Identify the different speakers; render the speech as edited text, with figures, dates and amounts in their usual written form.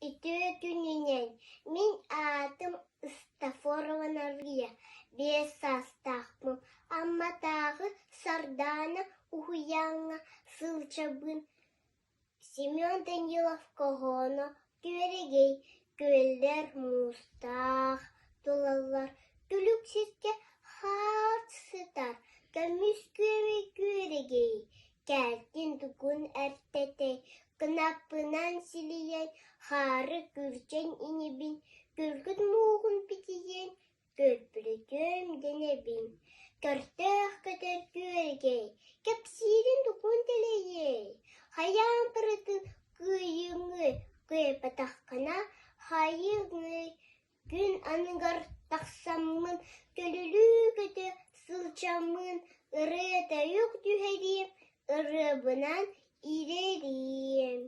Speaker 1: Үтүө күнүнэн! Мин аатым Стафарова Нарыйа, 5 саастаахпын, Амматааҕы Сардаана уһуйааҥҥа сылдьабын. Семен Данилов хоһооно Күөрэгэй, күөллэр муустаах тулаллар, күлүк сиргэ хаар сытар, көмүс күөмэй күөрэгэй, кээлтин тугун эртэтэй, кынаппынан силийэн, хаары күрдьэн инибин, күлгүт мууһун битийэн, Көрбүтүм дэнэбин, көрдөөх көтөр күөрэгэй, кэпсиирин тугун дэлэйиэй, хайаан барытын кыайыҥый, кыайбатаххына хайыҥый, күн аныгар тахсаммын көлүлүү көтө сылдьаммын ырыа-тойук түһэриэм, ырыабынан ирэриэм.